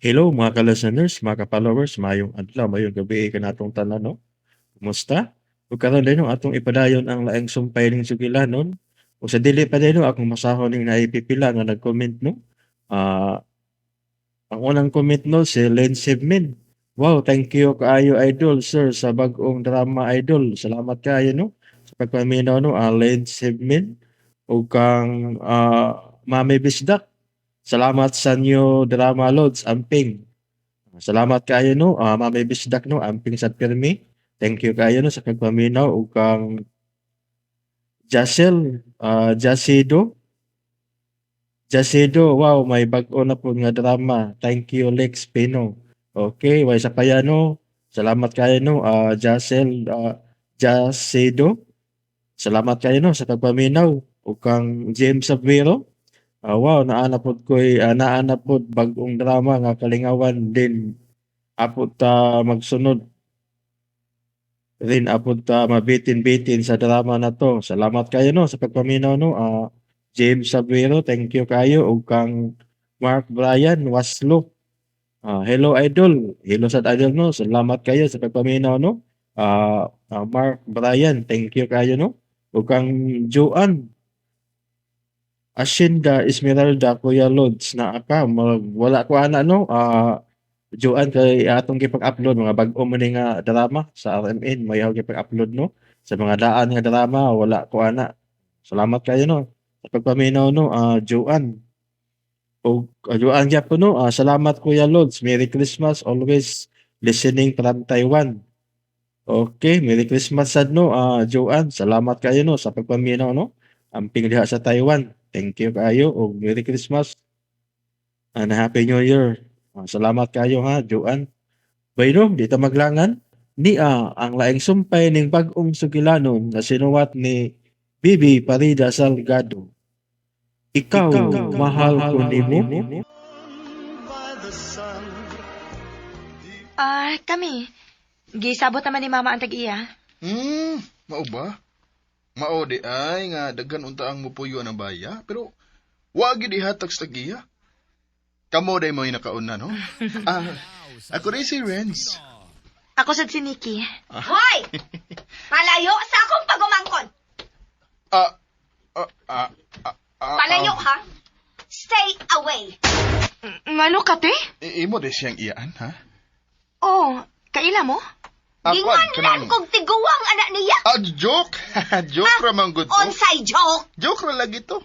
Hello mga ka-listeners, mga ka-followers, maayong adlaw, maayong gabi kanatong tanan, no? Kumusta? Ug karon din, no, atong ipadayon ang laing sumpay ning sugilanon. O sa dili pa din, no, akong masahon ning naipipila nga nag-comment, no. Ang unang comment, no, si Len Sebmin. "Wow, thank you kaayo, idol sir, sa bag-ong drama, idol." Salamat kaayo, no, sa pagpaminaw, no, Len Sebmin. Ug kang Mami Bisdak. "Salamat sa new drama, Lods, amping." Salamat kaayo, no, Mami Bisdak, no, amping sad pirmi. Thank you kaayo, no, sa pagpaminaw. Ug kang Jacel, Jacido. Jacido, "Wow, may bag-o na po nga drama. Thank you, Lex Pino." Okay, way sa payano. Salamat kaayo, no, Jacel, Jacido. Salamat kaayo, no, sa pagpaminaw. Ug kang James Abuero. "Wow, naa na pod bag-ong drama nga kalingawan din. Apot ta magsunod rin, apod ta mabitin-bitin sa drama na to." Salamat kayo, no, sa pagpaminaw, no, James Abuero, thank you kayo. Ug kang Mark Brian Waslo. "Hello, idol." Hello sa idol, no. Salamat kayo sa pagpaminaw, no. Mark Brian, thank you kayo, no. Ug kang Joan Ashinda Esmeralda, "Kuya Lods, naa ka?" Wala ko ana, no. Joan, kay atong gipag-upload mga bag-o man ni nga drama sa RMN, may ako gipag-upload, no. Sa mga daan nga drama wala ko ana. Salamat kayo, no, sa pagpaminaw, no, Joan. Og Joan gyapon, no, "Salamat, Kuya Lods. Merry Christmas, always listening from Taiwan." Okay, Merry Christmas sad, no, Joan. Salamat kayo, no, sa pagpaminaw, no. Amping diha sa Taiwan. Thank you kaayo og Merry Christmas and Happy New Year. Salamat kayo ha, Joan. Bueno, di ta maglangan. Nia ang laing sumpay ning bag-ong sugilanon nga sinuwat ni Bibi Parida Salgado. Ikaw, Mahal Ko Nimo. By the sun. Ah, kami. Gisabot naman ni Mama ang tag-iya. Mao ba? Mao di ay nga daghan unta ang mupuyo ang baya, pero wa gid ihatag sa tag-iya. Kamo day mo nakauna, no? Ako rin si Renz. Ako sad si Nikki. Hoy! Palayo sa akong pagumangkon! Palayo, ha? Stay away! Ngano ka, te? Imo di siyang iyaan, ha? Oh, kaila mo? Kuwan, Ginganlan kog tiguang anak niya! Ah, joke! Joke ra man gud to. Unsay joke? Joke ra lagi to.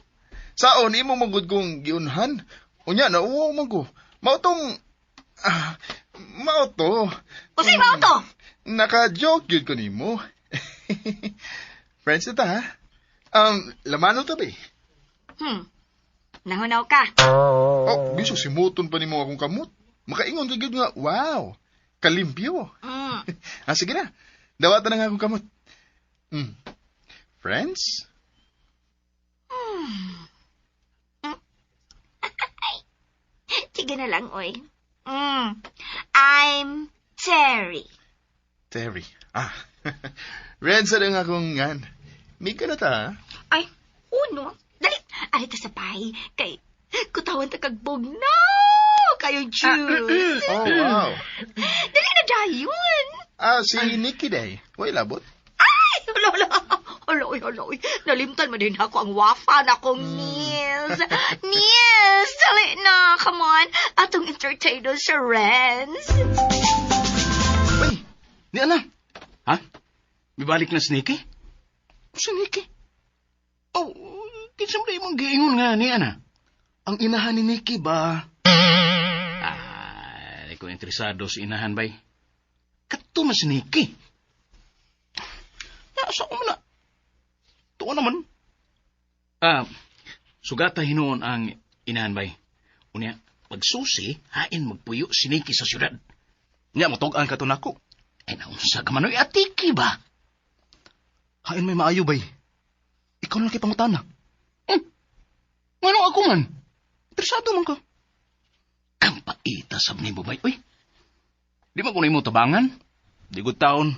Saon imo man gud kong giunhan. Unya nauwaw man ko. Mao tong mao to. Unsay mao to? Naka-joke gyud ko nimo. Friends na ta, ha? Lamano ta ba? Nahunaw ka. Oh, bisag simuton pa nimo akong kamot. Makaingon ka gyud nga, "Wow, kalimpyo." Ah, sige na. Dawata na nga akong kamot. Friends? Sige na lang, oy. I'm Terry. Terry. Ah, Renz na nga akong ngan. Mika na ta, ha? Ay, uno. Dali, ari ta sa bahay. Kay, kutawan ta kag bugno. Kayo juice. Oh, wow. Dali na dayon. Ah, si Nikki day. Way labot. Ay, hala, hala. Hala, oy, hala, oy. Nalimtan man din ako ang wafa na kong Nils. Nils, dali na. Come on. Atong entertainer si Renz. Uy, di ana. Ha? Mibalik na si Nikki? Si Nikki? Oh, kinsa man imong giingon nga ni ana? Ang inahan ni Nikki ba? Ah, di ko interesado sa inahan bay. Kato man si Nikki. Ya, sa man na. Tuo naman. Ah, sugata hinuon ang inahan bay. Unya, pagsusi, hain magpuyo si Nikki sa syudad. Nya, mutug-an ka to nako. Ay, naunsa ka man, oy, atiki ba? Hain may maayo bay. Ikaw na lang kay pangutana. Ngano ako man? Interesado man ka. Kang paita sab nimo bay. Uy. Di man ko nimo tabangan. Di gud taon.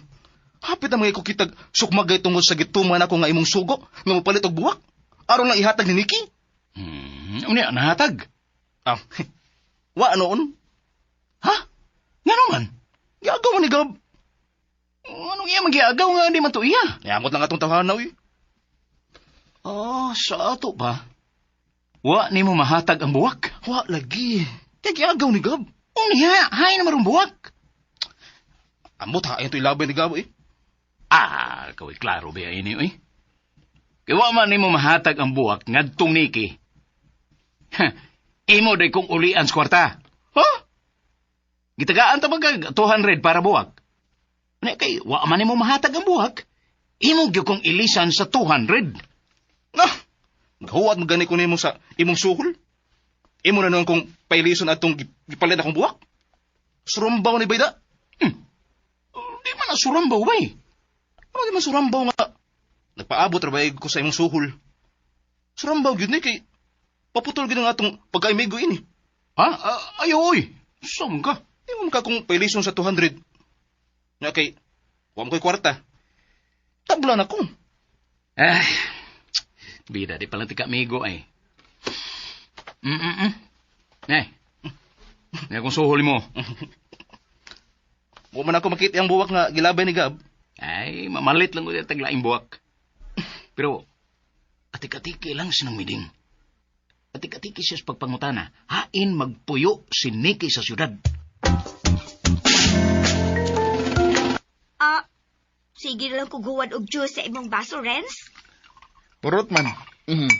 Hapit ang mga kitag sukmagay tungod sa gituman ako nga imong sugo nga mopalit og buwak. Aron lang ihatag ni Nikki. Unya nahatag. Ah, wa noon. Ha? Nga naman? Giagaw man ni Gab. Anong iya magiagaw nga di man to iya? Niamot lang atong tawhana, uy. Oh, sa ato ba? Wa ni mo mahatag ang buwak. Wa lagi. Kay giagaw ni Gab. Unya, hay na marong buwak. Amot ha, to ilabay ni Gab, eh. Ah, kaway klaro ba ini oy. Kay wa man nimo mahatag ang buwak ngadtong Niki. Ha, imo day kong ulian sa kwarta. Ha? Gitagaan ta magag 200 para buwak. Nya kay wa man nimo mahatag ang buwak. Imo gyud kong ilisan sa 200. Nah, naghuwat mo gani ko nimo sa imong suhol. Imo na noon kung pailison atong gipalit akong buwak. Surumbaw ni bayda. Di man na surambaw bay. Ano di man surambaw nga? Nagpaabot ra ba ko sa imong suhol. Surambaw gyud ni kay paputol gyud ang atong pagkaimigo ini. Ha? Ah, ay oy. Saan ka? Imo man ka kung pailison sa 200. Nga kay wa mo koy kwarta. Tabla na ko. Ah, bida di pala tika amigo ay. Mm. Eh. Nga kung suhol mo. Wa man ako makita ang buwak nga gilabay ni Gab. Ay, mamalit lang ko di taglaing buwak. Pero, atik-atiki lang sinang miding. Atik-atiki siya sa pagpangutana. Hain magpuyo si Nikki sa syudad. Ah, sige na lang kuguwan og juice sa imong baso, Renz. Purot man. Mhm.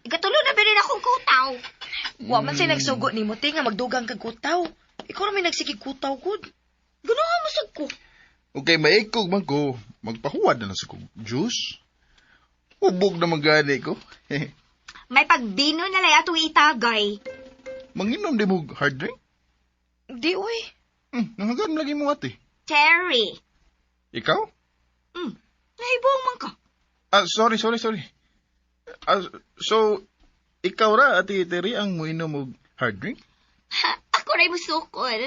Ikatulo na ba rin akong kutaw? Wa man say nagsugo nimo te nga magdugang kag kutaw. Ikaw ra may nagsigig kutaw gud. Ganahan mo sad ko. Okay, maikog man ko. Magpahuwad na lang sa kong juice. Ubog na magani ko. May pagbino na lay atong itagay. Manginom di mo hard drink? Di uy. Nangagam lagi mo ate. Terry. Ikaw? Nahibong man ka. Ah, sorry, sorry, sorry. Ah, so, ikaw ra, Ate Terry, ang muinom og hard drink? Ako ray musukol.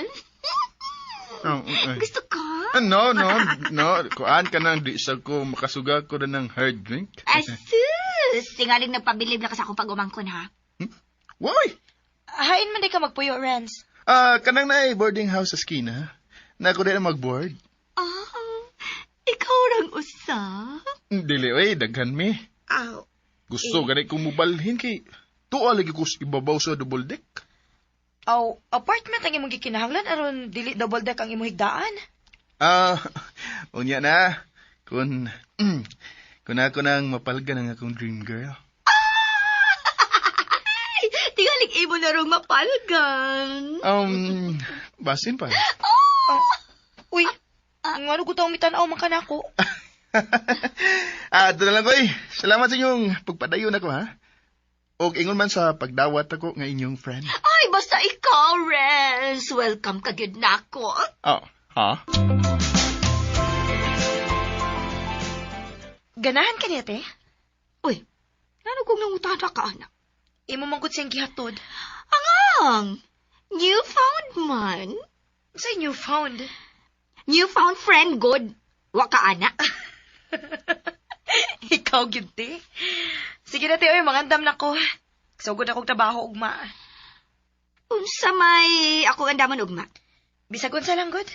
Oh, okay. Gusto ka? Ah, no, no, no. Kuan ka nang di sa ko, makasuga ko na ng hard drink. Asus! Tingaling nagpabilib na ka sa akong pag-umangkon, ha? Why? Hain man di ka magpuyo, Renz. Ah, kanang na boarding house sa Skina. Na ako din mag-board. Ah, ikaw rang usa. Dili, oy, daghan mi. Aw. Gusto gani kong mubalhin kay tuwa lagi ko sa ibabaw sa double deck. Aw, apartment ang imong gikinahanglan aron dili double deck ang imong higdaan. Ah, unya na. Kun kun ako nang mapalgan ang akong dream girl. Ay, tingaling imo na rong mapalgan. Basin pa. Uy, ngano ko taong mitan-aw man kanako. Ah, ito na lang ko eh. Salamat sa inyong pagpadayon ako ha. Og ingon man sa pagdawat ako nga inyong friend. Ay, basta ikaw, Renz. Welcome ka gyud nako. Oh, ha? Ganahan ka niya, te? Uy, ano kung nangutana ka, anak? Imo man gud siyang gihatod. Angang! Newfound man. Sa newfound. Newfound friend, good. Wa ka, anak. Ikaw gyud te. Sige na te, oy, mangandam na ko. Sugod akong trabaho ugma. Unsa may ako andaman ugma. Bisag unsa lang gud.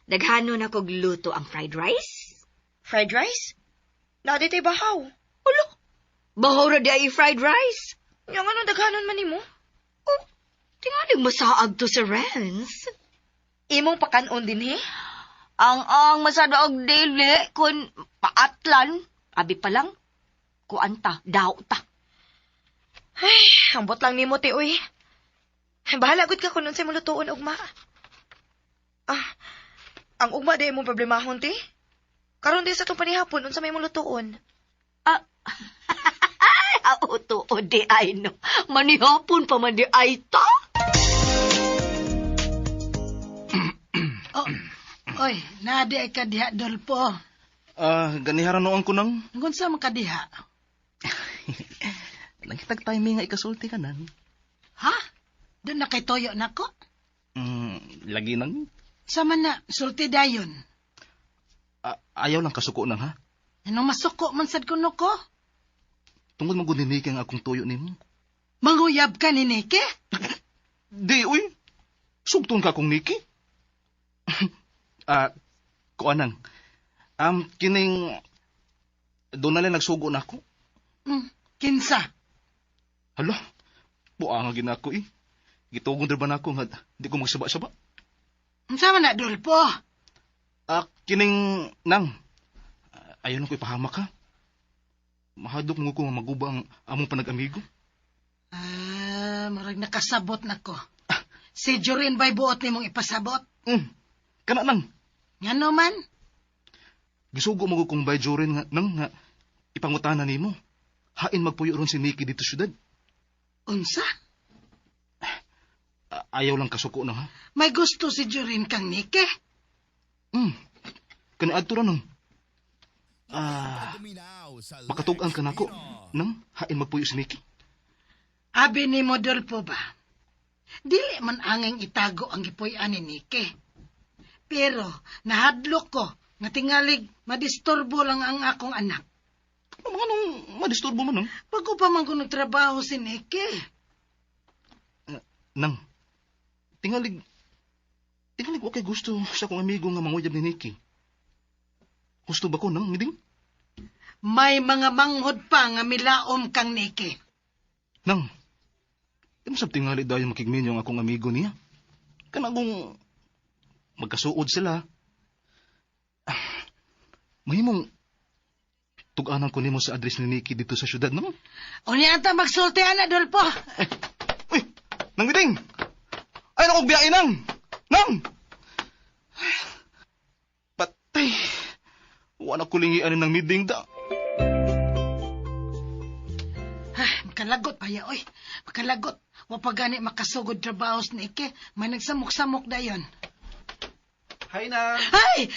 Daghanon ako luto ang fried rice. Fried rice? Na di tay bahaw. Ulo, bahaw ra di ay fried rice. Nya ngano daghanon man nimo? Oh, tingaling masaag to si Renz. Imong pakanon din he? Ang masada og dili kun paatlan, abi pa lang kuan ta, daw ta. Ay, ambot lang nimo te oy. Bahala gud ka kun unsay molutuon ugma. Ah, ang ugma di imong problemahon te. Karon di sa tong panihapon unsa may imong lutuon. Ah, auto o di ay no. Manihapon pa man di ay ta. Oh, oy, naa di ay kadiha, Dolpo. Ah, ganiharan noon ko nang Ngunsa man kadiha? nangitag timing nga ikasulti ka nang. Ha? Doon na kay toyo nako? Lagi nang Sama na, sulti dayon. Ah, ayaw lang kasuko nang ha. Anong masuko man sad kuno ko? Tungod man gud ni Nikki ang akong tuyo nimo. Manguyab ka ni Nike? Di uy. Sugton ka kong Nikki? Ah, kuanang. Kining doon na lang nagsugo na ako. Kinsa? Hala, buanga gina ako eh. Gitugon ba na ako nga di ko magsaba-saba. Unsa man na, Dolpo? Ah, kining nang. Ayaw na ko ipahamak ha. Mahadok mo ko nga maguba ang among panag-amigo. Ah, murag nakasabot na ko. Si Jorin ba'y buot nimong ipasabot? Kana nang. Ngano man? Gisugo mo ko kung bay Jorin nga nang nga ipangutana nimo. Hain magpuyo ron si Nikki dito syudad. Unsa? Ayaw lang kasuko na ha. May gusto si Jorin kang Nikki? Kani adto ra nang. Ah, makatug-an ka nako nang hain magpuyo si Nikki. Abi nimo Dolpo ba? Dili man angeng itago ang gipuy-an ni Nikki. Pero nahadlok ko nga tingalig madisturbo lang ang akong anak. Ano mga nung madisturbo man nang? Bago pa man ko nagtrabaho si Nikki. Nang, tingalig wa kay gusto sa akong amigo nga manguyab ni Nikki. Gusto ba ko nang ngiding? May mga manghod pa nga milaom kang Nikki. Nang, di mo sab tingali dayon makigminyo ang akong amigo niya. Kanagong magkasuod sila. Mahimong tug-anan ko nimo sa address ni Nikki dito sa syudad, no? Unya anta magsulti ana, Dolpo. Uy, nang ngiding! Ay, naku, biyain nang! Nang! Patay! Wala ko lingian ng miding da. Ay, makalagot pa ya, oy. Makalagot. Wa pa gani makasugod trabaho sa Nikki. May nagsamok-samok dayon. Hi, Nang! Ay!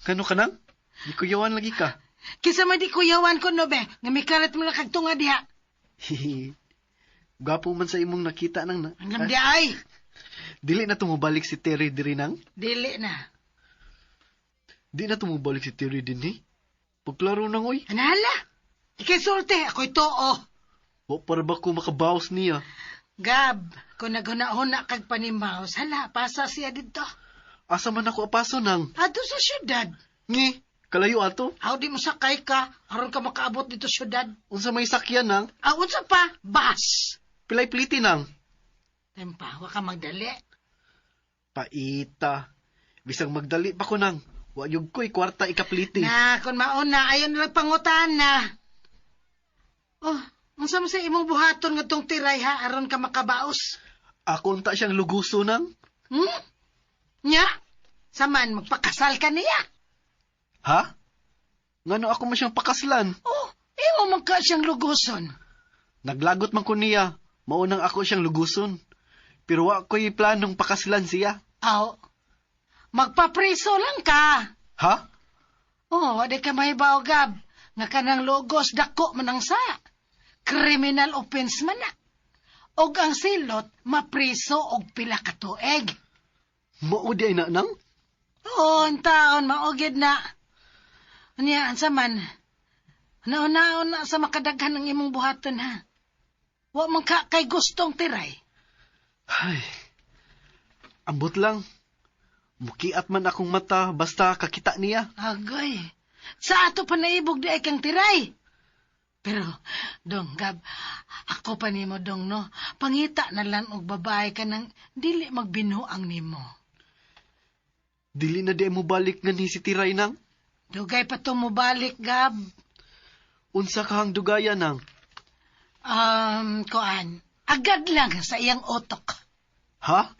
Kano ka, Nang? Di kuyawan lagi ka. Kinsa man di kuyawan ko, no, be? Nga mikalat mo lang kag tunga diha. Gwapo man sa imong nakita, Nang. Na. Ang di ay. Dili na tumubalik si Terry diri, Nang? Dili na. Di na tumubalik si Terry din, eh. Pagklaro nang, oy. Anala? Ikay sulte, ako'y too. Wa para ba ko makabawas niya? Gab, kung naghuna-huna kag panimaos, hala, pasa siya dito. Asa man ako apaso, Nang? Ato sa syudad. Ngi, kalayo ato. Aw, di mo sakay ka, aron ka makaabot dito syudad. Unsa may sakyan, Nang? Aw, unsa pa? Bus. Pilay pliti, Nang. Tempa, wa ka magdali. Paita. Bisag magdali pa ko, Nang. Wa yug ko'y kwarta ikapliti. Na, kung mauna, ayon lang pangutan na. Oh, unsa man sa imong buhaton ngadtong tiray ha, aron ka makabaos? Ako unta siyang luguso, Nang. Nya? Saman, magpakasal ka niya. Ha? Ngano ako man siyang pakaslan? Oh, imo man ka siyang luguson. Naglagot man ko niya. Maunang ako siyang luguson. Pero wa ko'y planong pakaslan siya. Aw, magpapriso lang ka. Ha? Oh, di ka mahibaw, Gab. Nga kanang lugos, dako man ang sa. Criminal offense man na. Og ang silot, mapriso og pila ka tuig. Mao di ay na, Nang? Oo, ang taon, maugid na. Unya, ansa man. Nauna-una sa makadaghan ng imong buhaton, ha? Wa man ka kay gustong tiray. Ay, ambot lang. Mukiat man akong mata basta kakita niya. Agoy, sa ato pa naibog di ay kang tiray. Pero, dong, Gab, ako pa nimo, dong, no? Pangita na lang og babae ka nang dili magbinuang nimo. Dili na di mo balik nga ni si Tiray, Nang. Dugay pa to mo balik, Gab. Unsa kahang dugaya, Nang? Kuan, agad lang sa iyang utok. Ha?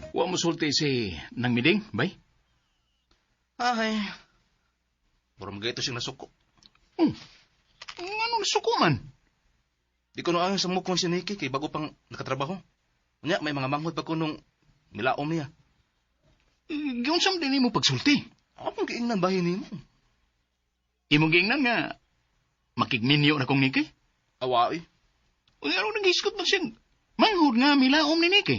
Wa mo sulti si Nang Miding, bay? Ay, mura mga ito siyang nasuko. Ano nasuko man? Di ko noang sa mukon si Nikki kay bago pang nakatrabaho. Unya, may mga manghod pa ko nung milaom niya. Giunsam din mo pagsulti. Akong giingnan bahin nimo. Imong giingnan nga makigminyo na kong Nikki? Awa eh. Unya, ano nag-iskot man siyang manghod nga milaom ni Nikki?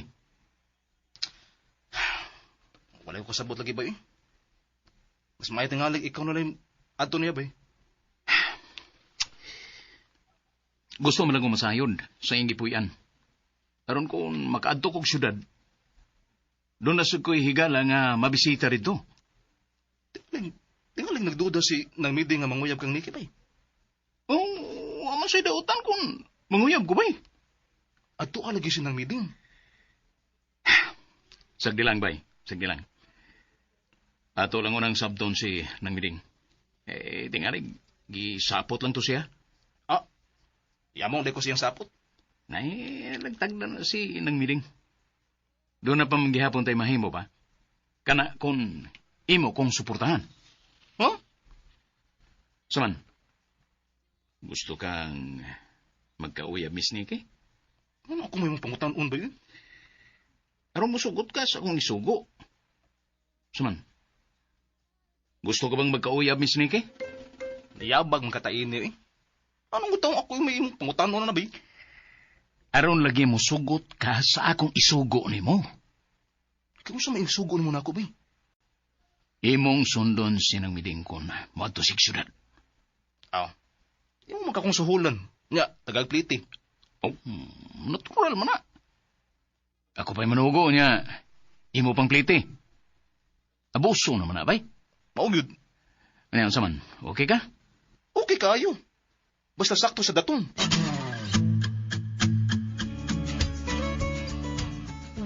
Wala ko kasabot lagi ba eh. Mas may tingalig ikaw na lang adto niya ba eh. Gusto man lang ko masayod sa iyang gipuy-an. Aron kung makaadto kog syudad, doon na sad ko'y higala nga mabisita rito. Tingaling nagduda si nang midi nga manguyab kang Nikki bay. Oh, aman sa'y dautan kung manguyab ko bay. Adto ka lagi si nang miding. Sagdi lang, bay. Sagdi lang. Ato lang unang sabton si Nang Miding. Eh, tingalig, gisapot lang to siya. Ah, yamong di ko siyang sapot. Nay, lagtag na si Nang Miding. Doon na pa manggihapon tayo mahimo ba? Kana kung imo kong suportahan. Huh? Saman, gusto kang magkauyab, Miss Nikki? Ano ako may mong pangutan-on ba yun? Aron musugot ka sa akong isugo. Saman, gusto ka bang magkauyab, Miss Nikki? Niyabag man katain niyo eh. Anong gutang ako yung may imong pangutan-on na ba? Aron lagi mo sugot ka sa akong isugo nimo. Kaya sa may isugo mo na ako ba? Imong sundon sinang midingkon moadto sig syudad. Aw. Imo man ka kong suhulan. Nya, tagal pliti. Oh, natural man na. Ako pa'y manugo niya. Imo pang plite. Abuso naman na, bay. Mao gyud. Ano yan, saman? Okay ka? Okay kayo. Basta sakto sa datong.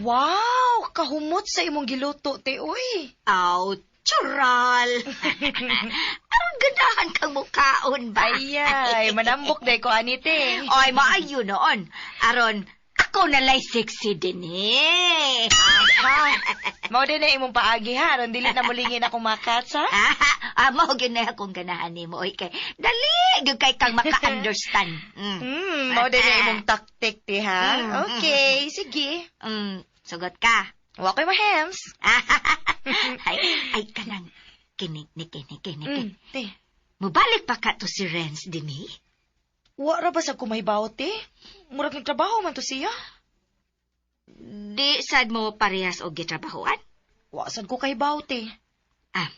Wow! Kahumot sa imong giluto, te, uy. Aw, chural. Aron ganahan kang mukaon ba? Ayay, manambok day ko ani, te. Oy, maayo noon. Aron, ako nalay sexy din eh. Ha? Mao din na imong paagi ha, aron dili na mulingin akong makats ha. Ah, mao gyud na akong ganahan nimo oy kay dali gyud kay kang maka-understand. Mm. Mao din na imong taktik ti ha. Okay, sige. Sugot ka. Wa ko'y mahems. Ay, ay kanang kini ni kini kini. Te. Mubalik pa ka to si Renz dinhi? Wa ra ba sa kumahibaw te? Murag ng trabaho man to siya. Di sad mo parehas og gitrabahoan? Wa sad ko kahibaw te. Ah,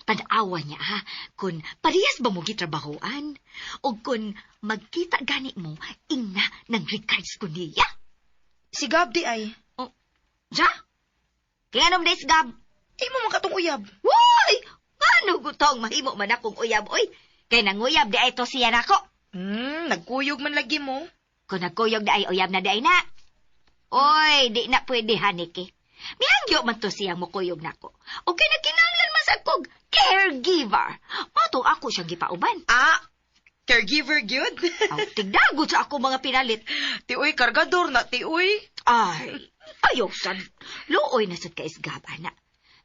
panawa niya ha, kung parehas ba mo gitrabahoan? O kung magkita gani mo, ingna ng regards ko niya. Si Gab di ay. Oh, ja? Kaya anom days, Gab? Imo man katong uyab. Woy! Ano gutong mahimo man akong uyab, oy? Kay nanguyab di ay to siya nako. Nagkuyog man lagi mo. Kung nagkuyog di ay uyab na di ay na. Oy, di na pwede ha, Nikki. Mihangyo man to siyang mukuyog nako. O kay nagkinahanglan man sa kog caregiver. Matong ako siyang gipauban. Ah, caregiver gyud. Aw, tigdagot sa ako mga pinalit. Ti uy, kargador na ti uy. Ay, ayaw sad. Luoy na sad ka isgab, ana.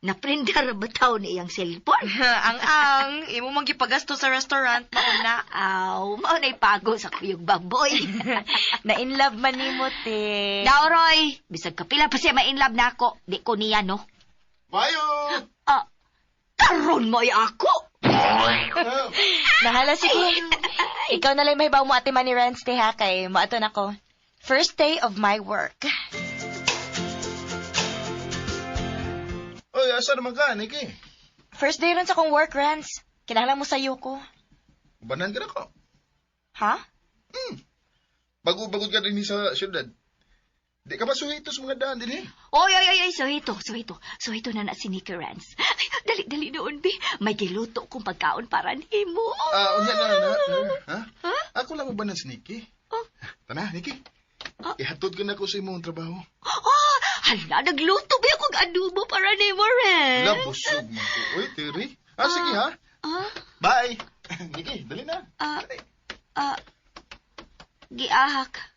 Naprindar ba taon ni iyang cellphone? Ang-ang, imo man gipagasto sa restaurant, mauna. Aw, mao na'y pago sa kuyog baboy. Na in love man nimo, te. Daoroy, bisag kapila pa siya ma-in love nako, di ko niya, no? Mayo! Ah, karon mo ay ako! Nahala, sige. Ikaw na lang mahibaw mo ate Manny Renz, te, ha? Kay maaton ako. First day of my work. Oy, asa naman ka, Nikki? First day ron sa akong work, Renz. Kinahanglan mo sayo ko. Ubanan ka na ko. Ha? Bago-bagod ka din sa syudad. Di ka ba suhito sa mga daan din eh? Oy, oy, oy, oy, suhito, suhito. Suhito na na si Nicky Rans. Ay, dali, dali noon, bi. May giluto kong pagkaon para nimo. Ah, unya na, na, na, ha? Ako lang ubanan si Nikki. Oh. Tana, Nikki. Ihatod ka na ko sa imong trabaho. Oh, hala, nagluto ba akong adobo para nimo, Renz? Labusog man ko. Uy, Terry. Ah, sige ha. Ah, Bye. Nikki, dali na. Ah. Dali. ah, giahak.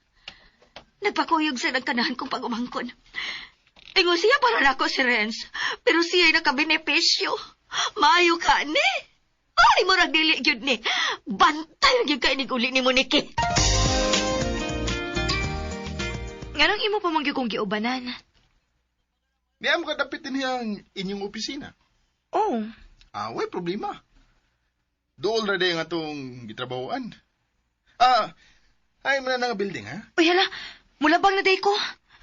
Nagpakuyog sa nagkanahan kong pag-umangkon. Ingon siya para nako si Renz, pero siya'y nakabenepisyo. Maayo ka ni. Ay, murag dili gyud ni. Bantay gyud kay nig uli ni mo Nikki. Nganong imo pa man gyud kong giubanan? Niya mo kadapit din ang inyong opisina. Oh, Ah, way problema. Dool ra day ang atong gitrabahoan. Ah, ay mo na nga building ha? Uy, hala. Mulabang na day ko.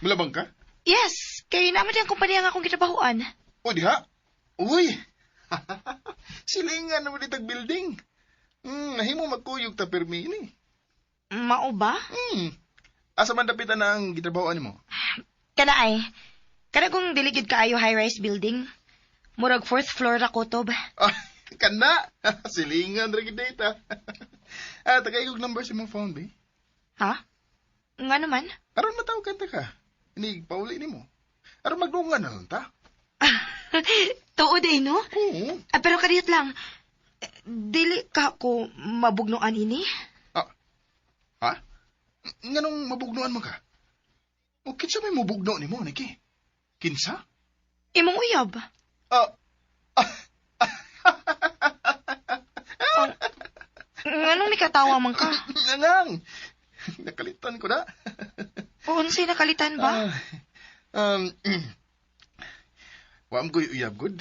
Mulabang ka? Yes, kay naman ang kumpanya nga akong gitrabahoan. O diha. Uy. Silingan naman ditag building. Nahimo magkuyog ta pirmi ini. Mao ba? Asa man dapitan na ang gitrabahoan nimo? Kana ay. Kana kung dili gyud kaayo high-rise building. Murag fourth floor ra kutob. Ah, kana. Silingan ra gid data. Tagay og number sa imong phone, be. Ha? Nga naman? Aron matawag ta ka. Ini pauli nimo. Aron magdungan na lang ta. Tuod eh, no? Oo. Ah, pero kadiyot lang. Eh, dili ka ko mabugnuan ini? Ah. Ha? Nganong mabugnuan mo ka? O kinsa may mubugno nimo, Nikki? Kinsa? Imong uyab. Ah. Nganong mikatawa man ka? Nangang. Nakalitan ko na. Unsay nakalitan ba? Ah, wa ko'y uyab good.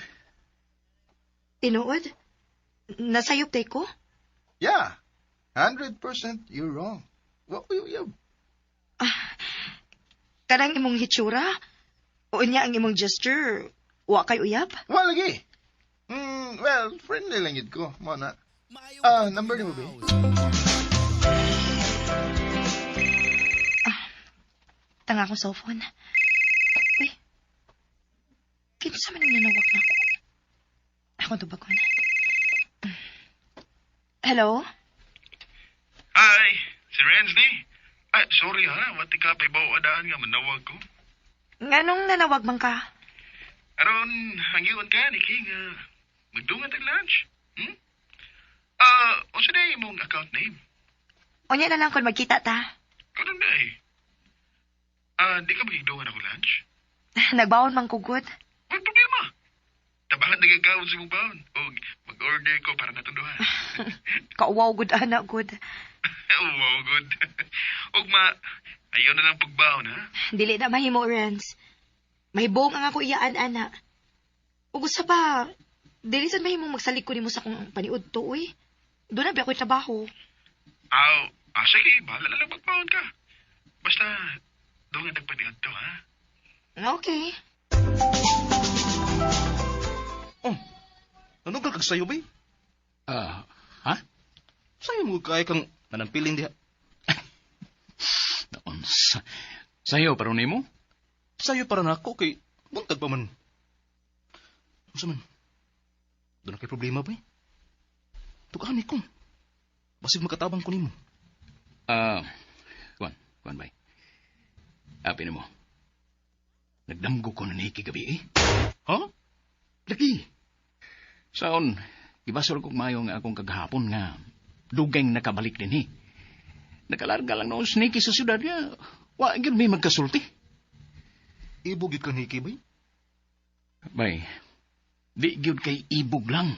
Tinuod? Nasayop day ko? Yeah. 100% you're wrong. Wa ko'y uyab. Kanang imong hitsura? Unya ang imong gesture? Wa kay uyab? Wa lagi. Well, friendly lang yun ko. Mo na. Ah, number ni mo ba? Tanga akong cellphone. Uy. Kinsa man ang nanawag na ako? Ako tubagon. Hello? Hi, si Renz ni. Ay, sorry ha, wati ka pa ibaw adaan nga manawag ko. Nganong nanawag man ka? Aron, hangyoon ka ni King, magdungan tag lunch. Hmm? Ah, unsa na imong account name? Unya na lang kung magkita ta. Karon na eh. Ah, di ka magigdungan ako lunch? Nagbaon man kugod. Walang problema. Tabangan nagagawon sa imong baon. O mag-order ko para natunduhan. Kauwaw gud ana gud. Wow, good. Ug ma, ayaw na lang pagbaon ha. Dili na mahimo, Renz. Mahibong ang ako iyaan, ana. Ug usa pa, dili sad mahimong magsalig ko nimo sa akong paniud to, uy. Doon na ba ako'y trabaho. Aw, sige, bahala na lang magbaon ka. Basta, dungan tagpaniud to ha. Okay. Oh, nanugal kag sayo, bay? Ah, ha? Sayo mo kay kang nanampiling diha. Naunsa. Sayo pero nimo? Sayo para nako kay buntag pa man. Unsa man? Doon na kay problema, bay. Tugaan ko. Basig makatabang ko nimo. Ah, kuan, kuan bay. Api nimo. Nagdamgo ko na ni gabi eh. Ha? Lagi. Saon, gibasol kog maayo nga akong kagahapon nga dugay nakabalik din eh. Nakalarga lang noon sneaky sa syudad nga. Wa gyud may magkasulti. Ibog gyud ka Nikki, bay. Bay, di gyud kay ibog lang.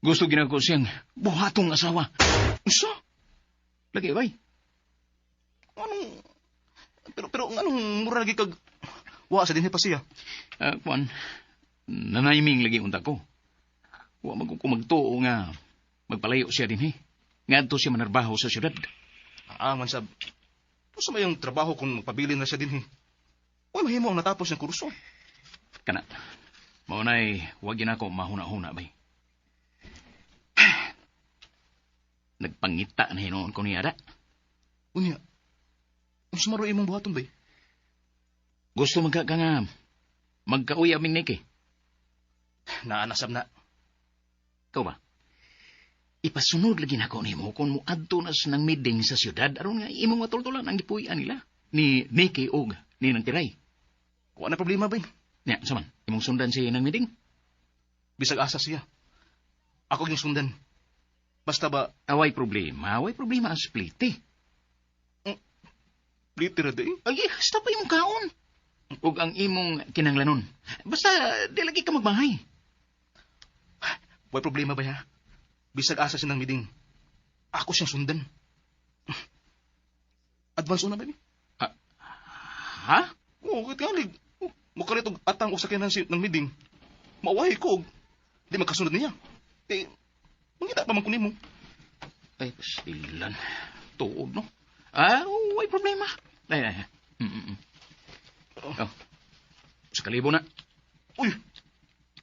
Gusto ginako siyang buhatong asawa. Unsa? Lagi, bay. Anong pero anong mura lagi kag wa sa dinhi pa siya? Ah, kuan, nanayming lagi unta ko. Wa man ko magtuo nga magpalayo siya dinhi. Ngadto siya manarbaho sa syudad. Ah, man sab. Usa may yung trabaho kung magpabilin na siya dinhi. Uy, mahimo ang natapos ng kurso. Kana, mao nay wag yun ako mahuna-huna, bay. Nagpangita na hinuon ko niya, da. Unya, unsa man imong buhaton, bay? Gusto magka ka nga magkauyab ming Nikki. Naa na sab na. Ikaw ba? Ipasunod lagi nako nimo kung moadto na sa nang meeting sa syudad aron nga imong matultulan ang gipuy-an nila ni Nikki og ni nang Tiray. Wa na problema, bay. Nya, sa man, imong sundan si nang meeting? Bisag asa siya. Ako yung sundan. Basta ba, Away problema, away problema ang split eh. Split ra di. Ay, basta pa imong kaon. Ug ang imong kinanglanon. Basta di lagi ka magbahay. Way problema ba ya? Bisag asa siya ng meeting. Ako siyang sundan. Advance una, baby. Ha? Oo, kahit nga, lig. Oh, mukalit og atang og sakyanan si ng meeting. Mawahi ko og di magkasunod niya. Kay mangita pa man ko nimo. Ay, pastilan. Tuod, no? Ah, way problema. Ay, ay, ay. Oh. Sa kalibo na. Uy,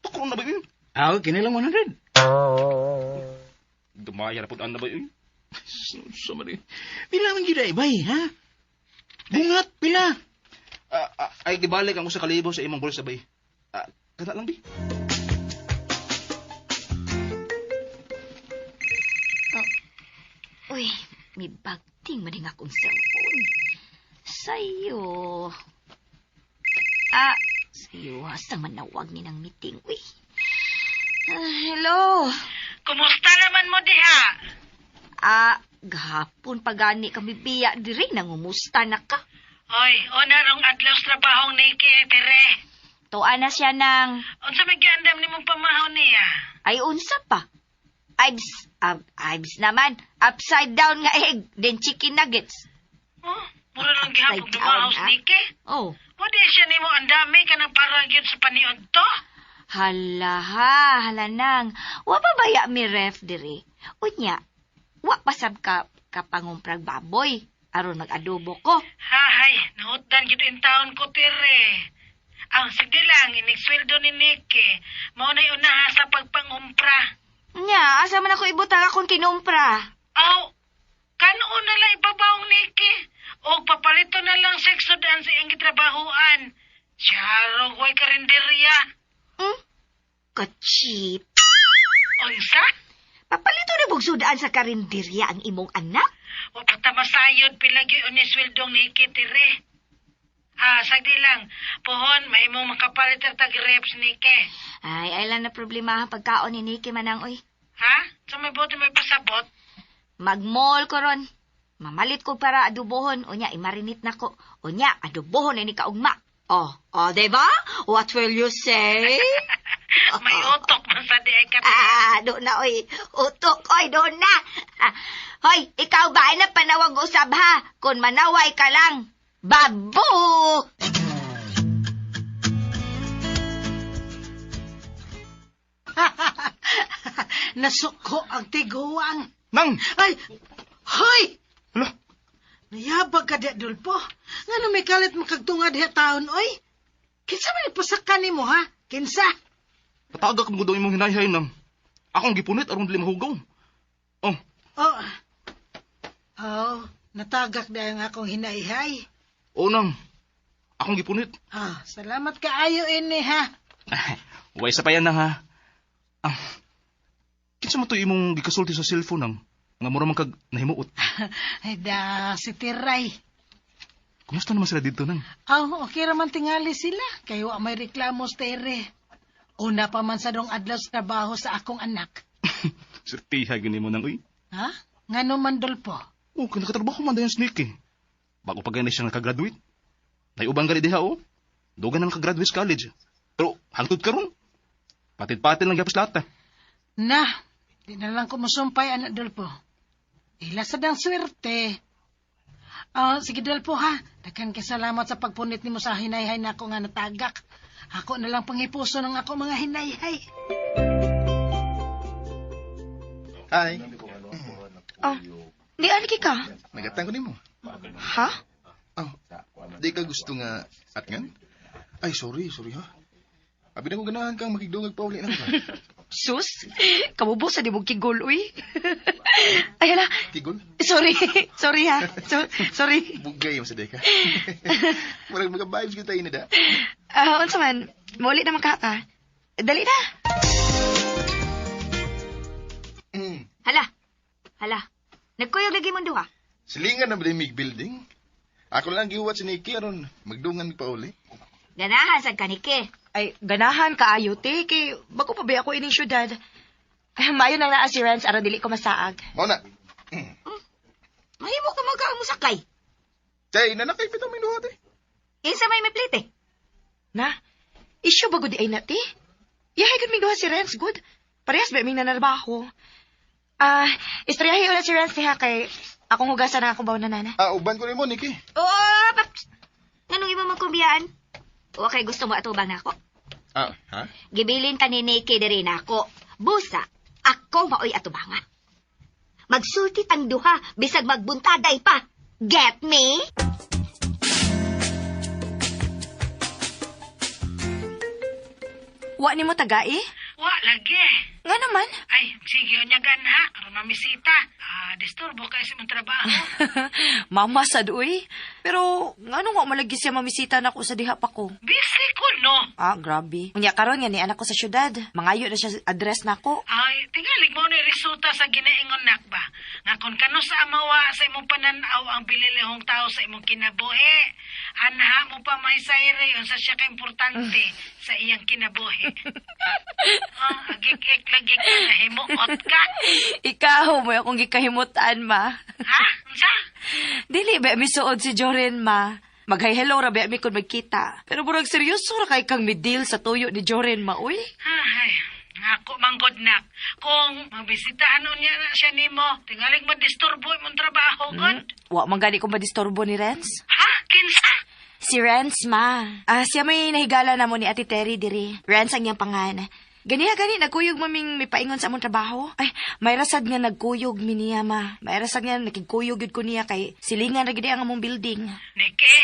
tukuron na ba yun? Ah, kini lang 100. Dumaya na pud na ba yun? Sumari. Pila man gyud ay bay, ha? Bungat pila. Ay gibalik ang usa ka libo sa imong bulsa bay. Kana lang di. Uy, may bagting man nga akong cellphone. Sayo. Ah, sayo. Asa manawag ni ng meeting. Uy. Ah, hello. Kumusta naman mo diha? Ah, gahapon pagani kami biya diri nangumusta na ka. Oy, una rong adlaw sa trabahong Nikki, tere. Tuwa na siya ng Unsa may giandam nimong pamahaw niya? ay unsa pa. Ibs, ibs naman. Upside down nga egg, then chicken nuggets. Oh, mura lang gihapon Upside down, dumahaw ah. Nikki. Oh. Wadi siya nimo andami ka ng para gyud sa paniod to? Hala ha, hala nang. Wa pa baya mi ref diri. Unya, wa pasab ka kapangumprag baboy aron mag-adobo ko. Hahay, nahutdan gyud in taon ko tere. Ang sige lang, inig sweldo ni Nikki. Mao na'y unaha sa pagpangumpra. Nya, asa man ako ibutang akong kinumpra? Aw, kanoon na lang ibabawong Nikki. O papalito na lang sekso daan sa iyang gitrabahoan. Siyarog, way karinderya. Hmm? Ka-cheap. Unsa? Papalito na bugsudaan sa karinderya ang imong anak? O patamasayod pila gyud ni sweldong Nikki tere. Ah, sagdi lang. Pohon, mahimong makapalit ang tag-reps Nikki. Ay, ay lang na problema ang pagkaon ni Nikki manang oy. Ha? Sa may bote may pasabot? Mag-mall ko ron. Mamalit ko para adubohon. Unya, imarinit na ko. Unya, adubohon ni kaugma. Oh, oh, diba? What will you say? May utok man sa di ay ka. Ah, doon na, oy. Utok, oy, doon na. Ah, hoy, ikaw ba ay napanawag usab ha? Kung manaway ka lang. Babu! Nasuko ang tiguang. Nang! Ay! Hoy! Hala, Nayabag ka di, Adolfo. Nga no may kalit makagtunga diha taon, oy. Kinsa man ipasaka nimo ha? Kinsa? patagak mo daw imong hinayhay nang. Akong gipunit aron dili mahugaw. Oh, Oh. Oh, natagak na ang akong hinayhay. oo nang. Akong gipunit. Ah, salamat kaayo ini ha. Way sa pa yan nang ha. Ah, kinsa man to imong gikasulti sa cellphone nang? Nga mura man kag nahimuot. Ay da, si Tiray. Kumusta naman sila dito nang? Oh, okay raman tingali sila. Kayo may reklamo tere. Una pa man sa dong adlaw sa trabaho sa akong anak. Sirtiha gini mo nang uy. Ha? Ngano man, Dolpo? Oh, kung nakatrabaho man dayon si Nicky. Bago pa gani siya nakagraduate. Naiubang gani diha oh. Dugan na nakagraduate sa college. Pero hangtod karon. Patid-patid lang gyapos lahat. Na, di na lang ko musumpay, anak Dolpo. Ila sa dang swerte. Ah, sige Dolpo ha. Daghan kay salamat sa pagpunit nimo sa hinayhay nako nga natagak. Ako na lang panghipuso ng ako mga hinayhay. Hi. Oh, di aliki ka. Nagatang ko nimo. Ha? Oh, di ka gusto nga atngan? Ay, sorry, sorry ha. Abi na ko ganahan kang makigdungag pauli na ba? Sus, kamubo sa di mo kigol, uy. Ay, hala. Kigol? Sorry. Sorry, ha. Sorry. Bugay mo sa deka. Murag mga vibes kita ina da. Ah, unsa man, muli naman ka ka. Dali na. Hala, hala. Nagkuyog lagi mong duha. Silingan na ba mig building? Ako lang gihuwat si Nikki aron magdungan mi pauli. Ganahan sa kanike. Ay, ganahan kaayo, te. Kay, bago pa ba ako ining syudad? Maayo nang naa si Renz aron dili ko masaag. Mao na. Mahimo ka magkaang musakay. Chay, nanakay pitaw mi duha te. Kinsa may miplite. Na, isyo ba gud ay na, te? Yahay gud ming duha si Renz, good. Parehas ba ming nanarbaho? Ah, istoryahi ulit si Renz niya kay akong hugasan na akong baon na nana. Ah, uban ko nimo Nikki. Oo, paps. Nganong imo magkumbiyaan? Wa kay gusto mo atubang nako. Ah, ha? Gibilin ka ni Nikki diri nako. Busa, ako maoy atubangan. Magsulti tang duha bisag magbuntaday pa. Get me? Wa nimo tagai? Wa lagi. Nga naman. Ay, sige unyagan ha, aron mamisita. Ah, Madisturbo kay sa imong trabaho. Mama sad uy. Pero ngano nga malagi siya mamisita nako sa diha pa ko. Busy ko, no? Ah, grabe. Unya karon nga ni anak ko sa syudad. Mangayo na siya sa address nako. Ay, tingalig mo ni resulta sa ginaingon nak ba? Nga kung kano sa amawa sa imong pananaw ang bililihong tao sa imong kinabuhi, anha mo pa may sayre unsa siya ka importante sa iyang kinabuhi. Ah, agik-ik lagi ka nahimuot ka. Ikaw mo akong gikahimutan, ma. Ha? Unsa? Dili ba misuod si Joren, ma. Mag-hi hello ra ba mi kun magkita. Pero murag seryoso ra kay kang midil sa tuyo ni Joren, ma, uy. Ay, ngako manggod nak. Kung magbisitahan unya na siya nimo, tingalig madisturbo imong trabaho god. Wa man gani ko madisturbo ni Renz. Ha? Kinsa? Si Renz, ma. Ah, siya may nahigala na mo ni Ate Terry diri. Renz ang iyang pangan. Ganiha gani nagkuyog maming mipaingon sa among trabaho. Ay, may rasad nga nagkuyog mi niya, ma. May rasad nga nakigkuyog gyud ko niya kay silingan ra gid ang among building. Niki,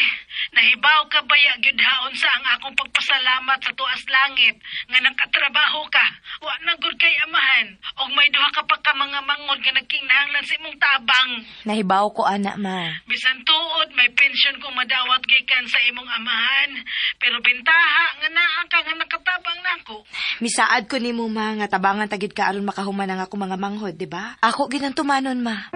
nahibaw ka baya gyud haon sa ang akong pagpasalamat sa tuas langit nga nakatrabaho ka. Wa na gud kay amahan og may duha ka pa ka mga mangod nga nagkinahanglan sa imong tabang. Nahibaw ko ana, ma. Bisan tuod may pensyon kung madawat gikan sa imong amahan, pero bintaha nga naa ka nga nakatabang nako. Misaad ko nimo ma nga tabangan ta gyud ka aron makahuman ang ako mga manghod, di ba? Ako gid ang tumanon, ma.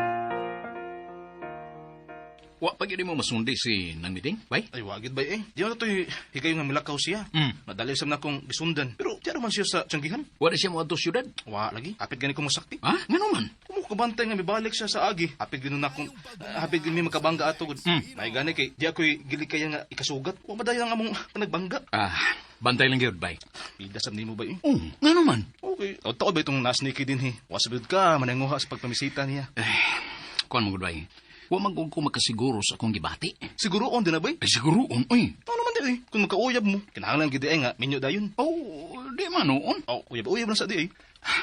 Wa pa gyud mo masundi si nang meeting, bay? Ay, wagid bay eh. Di na to'y higayon nga milakaw siya. Madali sa na akong gisundan. Pero di man siya sa tiyanggihan. Wa na siya moadto syudad. Wa lagi. Apit gani ko masakti. Ha? Ngano man? Kung kabantay nga mibalik siya sa agi. Apit gino na akong apit gino mi makabangga ato gud. May gani kay di ako'y gili kaya nga ikasugat. Wa madayon ang among panagbangga. Ah, bantay lang gyud bay. Ida sab nimo bay eh. Oh, ngano man? Okay. Taod-taod ba itong nasniki din he? Wasabid ka, mananguha sa pagpamisita niya. Kuan mo gud bay. Wa man gud ko makasiguro sa akong gibati. Siguro on din na bay. Ay siguro on oy. Ano man di eh. Kung makauyab mo, kinahanglan gid ay nga minyo dayon. Oh, di man noon. Oh, uyab-uyab lang sa di eh.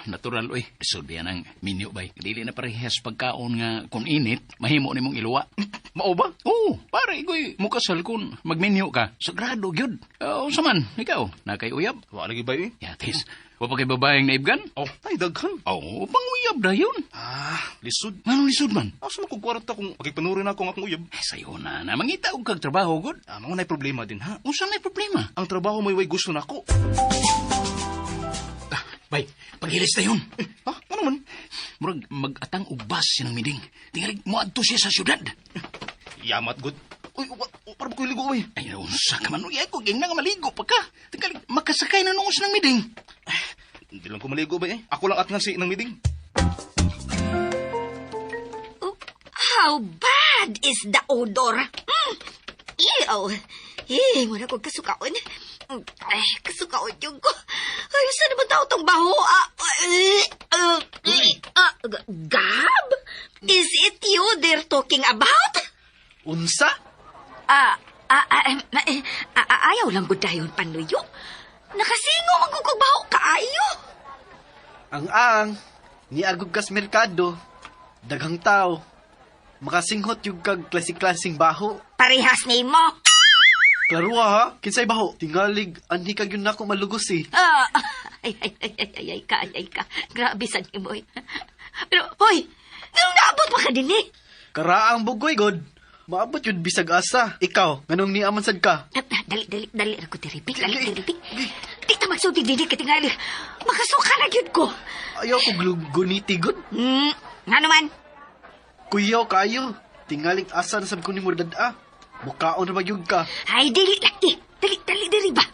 Natural oy. Sulbi ang minyo bay. Dili na parehas pagkaon nga kung init, mahimo nimong iluwa. Mao ba? Oo, pare igoy mukasal kun magminyo ka. Sagrado gyud. Unsa man ikaw na kay uyab? Wa lagi bay eh. Yatis. Wa pa kay babaeng naibgan? Oh, ay daghan. Oo, panguyab dayon. Ah, lisod. Nganong lisod man? Asa man kog kwarta kung makigpanuri na ako ang akong uyab? Eh, sayo na na mangita og kag trabaho gud. Ah, mao nay problema din ha. Unsa may problema? Ang trabaho may way gusto nako. Ah, bay, paghilis na yun. Eh, ha? Ano man? Murag mag-atang og bus sinang miding. Tingali moadto siya sa syudad. Yamat gud. Uy, para ba ko'y ligo uy? Ay, unsa ka man uy, ako ging na nga maligo pa ka. Tingali makasakay na noon sinang miding. Hindi lang ko maligo ba eh. Ako lang at nga si nang miding. Oh, how bad is the odor? Mm. Ew. Eh, wala kong kasukaon. Ay, kasukaon yung ko. Ay, saan naman tao tong baho? Ah, eh, ah, eh, ah, Gab? Is it you they're talking about? Unsa? Ah, ah, ah, eh, eh, ah, ah, ayaw lang gud dayon panuyo. Nakasingo man kog baho kaayo. Ang ang, niagog kas merkado, daghang tao, makasinghot yung kag klaseng-klaseng baho. Parehas nimo. Klaro ha, kinsay baho? Tingalig, anhi kag yun nako malugos eh. Ah, ay, ay, ay, ay, ay, ay, ka, ay, ay, ka. Grabe sa nimo, eh. Pero, hoy, nung naabot pa ka din eh. Karaang bugoy god. Maabot yun bisag asa. Ikaw, nganong niaman sad ka? Dali, dali, dali, ako diri, Bing, dali, diri, Bing. Di ta magsulti dili ka tingali. Makasuka na gyud ko. Ayaw ko guniti god. Nga naman. Kuyaw kayo. Tingalig asa na sab ko nimo dad-a. Mukaon ra ba gyud ka? Ay, dili lagi. Dali, dali, dili ba?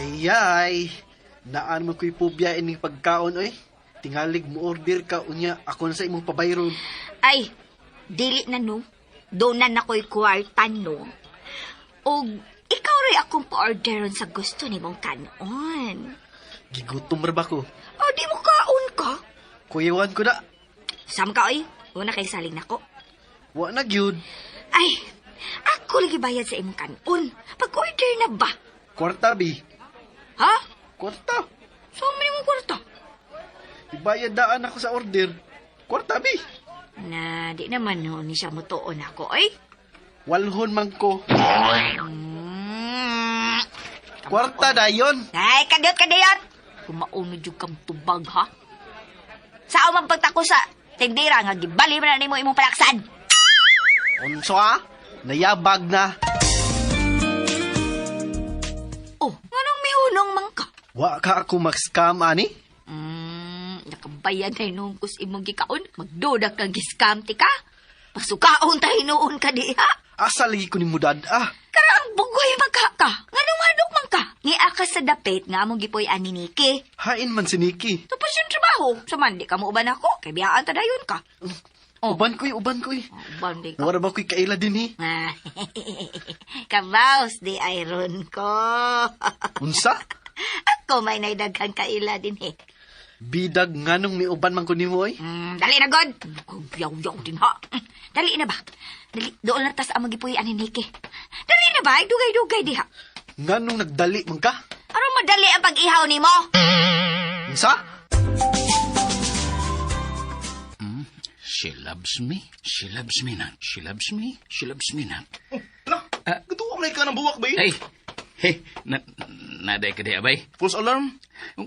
Ayay. Naan man ko'y pobya ining pagkaon oy. Tingalig mo order ka unya ako na sa imong pabayron. Ay, dili na no. Doon na ko'y kwarta no. Og ikaw rin akong pa-orderon sa gusto ni mong kanon. Gigutom ra ba ko? O, di mo kaon ka? Kuyawan ko na. Sam ka, oy. Una kay saling nako. Wa na gyud. Ay, ako lagi bayad sa imong kanon. Pag-order na ba? Kwarta bi. Ha? Kwarta. Saan man imong kwarta? Ibayad daan ako sa order. Kwarta bi. Na, di naman no, ni siya mutuon ako, oy. Walhon man ko. Kwarta dayon. Ay, kadiyot, kadiyot! Kumaunod yung kang tubag, ha? Sao man pagtako sa tindera nga gibali man na nimo imong palaksan. Unsa ah? Nayabag na. Oh, nganong mihunong man ka? Wa ka ako mag-scam ani? Nakabayad na hinuon kus imong gikaon. Magduda kang giscam ti ka. Pasukaon ta hinuon ka diha. Asa lagi ko ni mudad ah. Kara ang bugoy magka ka. Nganong hadok man ka? Ngia ka sa dapit nga among gipuy-an ni Nikki. Hain man si Nikki. Tapos yung trabaho. Sa man, di ka mo uban ako. Kay biyaan ta dayon ka. Oh. Uban ko'y, uban ko'y. Uban di ka. Wala ba ko'y kaila din eh? Ah, Kabaos di iron ko. Unsa? Ako may naidaghan kaila din eh. Bidag nganong miuban man ko nimo oy. Dali na, God. Yaw-yaw din ha. Dali na ba? Dali, doon na tas ang magipuy-an ni Nikki. Dali na ba? Ay, Dugay-dugay diha. Nganong nagdali man ka? Aron madali ang pag-ihaw nimo. Unsa? She loves me. She loves me not. She loves me. She loves me not. Ala, gatuwa ka ng buwak bay. Ay, hey, na, naday ka di, abay. False alarm.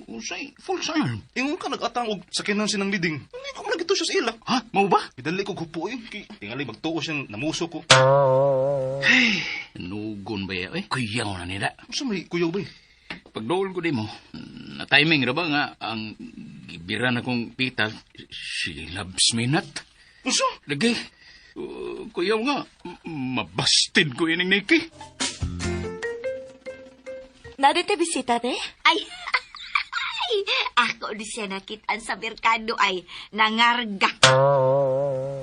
Usay, false alarm. Ingon ka nag-atang og sakinan sinang liding. Hindi ko man nagito siya sa ila. Ha? Mao ba? Gidali ko gupo eh. Kay tingali magtuo siyang namuso ko. Nugon ba ya, eh? Kuyaw na nila. Unsa may kuyaw bay? Pagdool ko di mo, na timing ra ba nga ang gibira na kong pita, she loves me not. Unsa? Lagi, kuyaw nga, mabasted ko ining Nikki. Narito bisita, te? Ay, ay, ako di siya nakitaan sa merkado ay nangarga.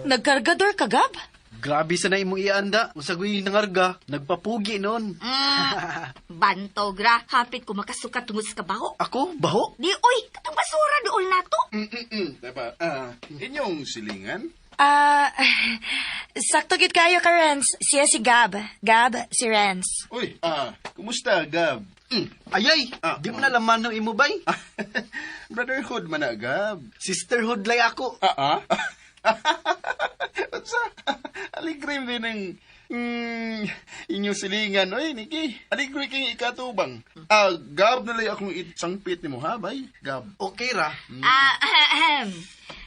Nagkargador ka, Gab? Grabe sa na imong ianda. Unsa guy nangarga, nagpapugi noon. Bantog ra, hapit ko makasuka tungod sa kabaho. Ako, baho? Di, oy, katong basura dool na to. Diba? Inyong silingan? Ah, sakto gid kayo ka, Renz. Siya si Gab. Gab, si Renz. Uy, kumusta, Gab? Ayay, di mo na laman ng imo bay. Brotherhood man na, Gab. Sisterhood lay ako. Ah, ah? Unsa? Aligre din ang inyong silingan. Uy, Niki, aligre kang ikatubang. Ah, Gab na lang akong itsangpit nimo ha, bay? Gab. Okay ra. Ah, ahem.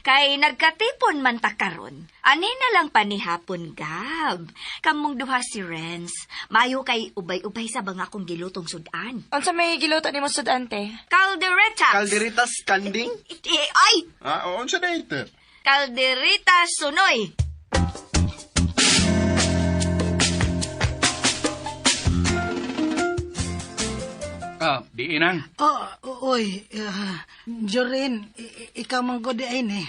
Kay nagkatipon man ta karon. Ani na lang panihapon, Gab. Kamong duha si Renz. Mayo kay ubay-ubay sa bang akong gilutong sudan. Unsa may giluto nimo sudan, te? Caldereta. Calderitas kanding. Eh, ay, Ah, oo, unsa na ito? caldereta sunoy. Ah, di inang. Oh, oy, Jorin, ikaw man gud ay ni.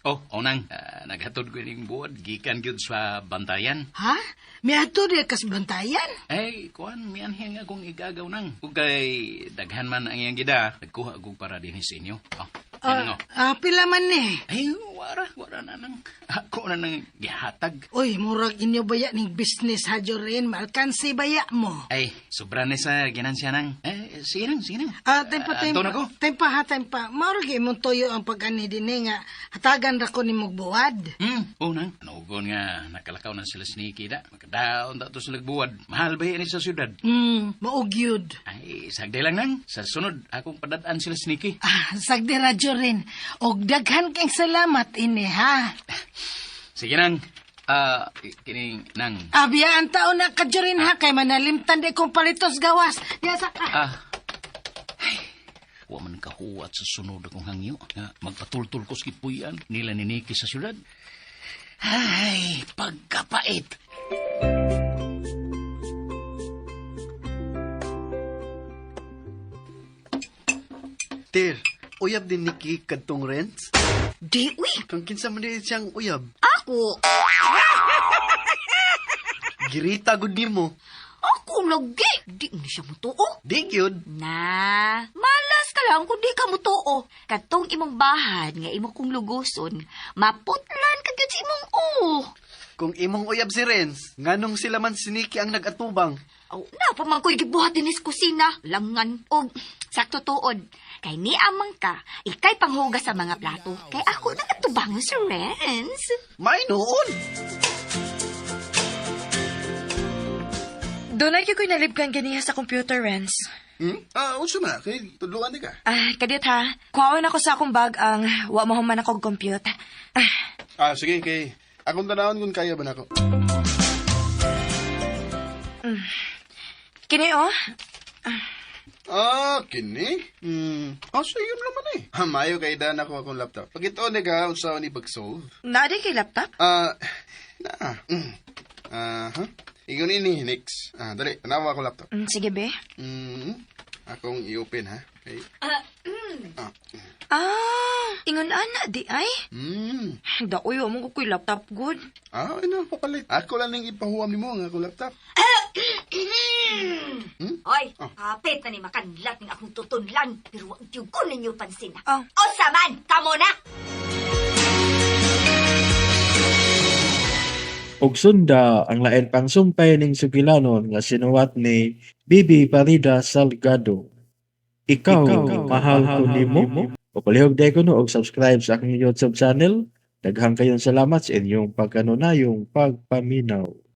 Oh, onang, naghatod ko ining buod, gikan gyud sa bantayan. Ha? Miadto di kas bantayan? Ay, kuan, mianhin nga kung igagaw nang. Ug kay daghan man ang iyang gida, nagkuha og para dinhi sa inyo. Oh, yan Ah, nga. pila man ni. Ay, wara na nang. Ako na nang gihatag. Oy, murag inyo baya ning business ha, Jorin. Maalkansi baya mo. Ay, sobra na sa ginansya nang. Eh, sige nang, sige nang. Ah, tempa, Ah, tempa. ato na ko. Tempa ha, tempa. Mauro gyud imong toyo ang pag-ani dinhi nga hatagan ra ko nimog buwad. Oh nang. Nugon nga, nakalakaw na sila sneaky da. Makadaon da to sa lagbuwad. Mahal ba yan sa syudad? Maugyud. Ay, sagdi lang nang. Sa sunod, akong padadaan sila sneaky. Ah, sagdi ra Jorin. Og daghan kang salamat ini ha. Sige nang. Ah, kining nang. Abiyaan taon na ka Jorin ha kay manalimtan di kong palitos gawas. Diya sa ka. Ah. Ay, wa man kahuwat sa sunod akong hangyo. Nga, magpatultul ko sa kipuyan nila ni Nikki sa syudad. Ay, pagkapait. Ter, uyab din Nikki kadtong Renz. Di, uy, Kang kinsa man din siyang uyab. ako. Girita gud nimo. Ako lagi. Di ni siya mutuo. Di gyud. Na, malas ka lang kung di ka mutuo. Katong imong bahan nga imo kong luguson, maputlan ka gyud sa imong o. Kung imong uyab si Renz, nganong sila man si Nikki ang nag-atubang? Aw, na pa man ko'y gibuhat dinis kusina, langan og sakto tuod. Kay ni amang ka, ikay panghugas sa mga plato. Kay ako nagatubangon si Renz. May noon. Doon ay ko'y nalibkan ganiha sa computer, Renz. Ah, unsa man na? Kay tudluan di ka. Ah, kadiyot ha. Kuhaon ako sa akong bag ang wa mo human akong compute. Ah, Ah, sige, kay akong tanawon kung kaya ba nako. Kini oh. Ah, kini? Ah, so yun naman eh. Ah, mayo kay daan ako akong laptop. Pagkito ni ka, unsa ni pag-solve? Naa di kay laptop? Ah, na. Ah, ha? Ingon ini, next. Ah, dali, tanawa ako laptop. Sige be. Akong i-open ha. Okay. Ah. Ah, ingon ana di ay. Daoy wa mo ko koy laptop good. Ah, ano, papalit. Ako lang ning ipahuwam nimo ang akong laptop. Hoy, kapit na ni makanlat ning akong tutunlan, pero wa gyud ko ninyo pansin. Oh. Unsa man, kamo na! Og sunda ang lain pang sumpay ning sugilanon nga sinuwat ni Bibi Parida Salgado. Ikaw, Mahal Ko Nimo. O palihog day kuno og subscribe sa akong YouTube channel. Daghang kayong salamat sa inyong pagkanunayong pagpaminaw.